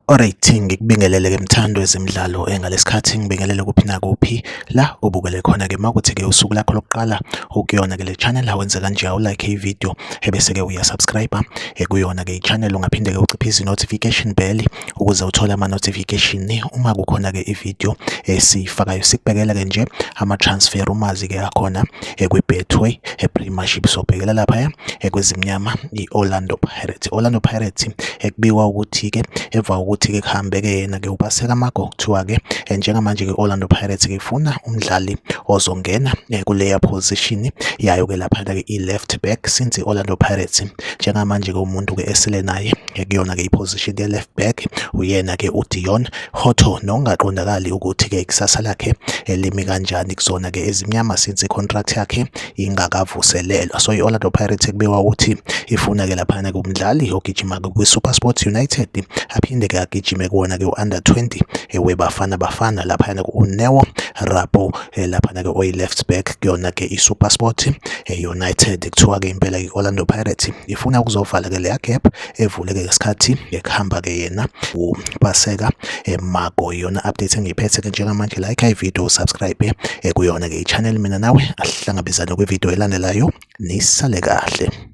Alright, ngikubingelele-ke mthandi wezemidlalo ngalesikhathi ngibingelele kuphi nakuphi la ubukele khona-ke makuthi-ke usuku lakho lokuqala ukuyona-ke le channel awenze kanje awulike i-video ebese-ke uyasubscribe kuyona-ke i-channel. Ungaphinde-ke uciphise i-notification bell ukuze uthole ama-notification uma kukhona-ke i-video esiyifakayo. Sikubhekela-ke nje ama-transfer umazi-ke akhona kwi-Betway Premiership. Sobhekela laphaya kwezimnyama i-Orlando Pirates. Orlando Pirates ekubikwa ukuthi-ke emva kokuthi-ke kuhambe-ke yena-ke uPaseka Mako, kuthiwa-ke njengamanje-ke Orlando Pirates-ke ifuna umdlali ozongena kuleya position yayo-ke laphana-ke i-left back, since i-Orlando Pirates njengamanje-ke umuntu-ke esele naye kuyona-ke i-position ye-left back uyena-ke uDeon Hotto, nokungaqondakali ukuthi-ke ikusasa lakhe limi kanjani kuzona-ke ezimnyama since i-contract yakhe ingakavuselelwa. So i-Orlando Pirates kubikwa ukuthi ifuna-ke laphana-ke umdlali ogijima-ke kwi-SuperSport United, aphinde-ke agijime kuwona-ke u-under 20 weBafana Bafana, laphana-ke uNeo Rapoo, laphana-ke oyi-left back kuyona-ke i-SuperSport United. Kuthiwa-ke impela i-Orlando Pirates ifuna ukuzovala-ke leya gap evuleke ngesikhathi ekuhamba-ke yena uPaseka Mako. Iyona update engiyiphethe-ke njengamanje. Like i-video, subscribe kuyona-ke i-channel. Mina nawe asihlangabezane kwividiyo elandelayo, nisale kahle.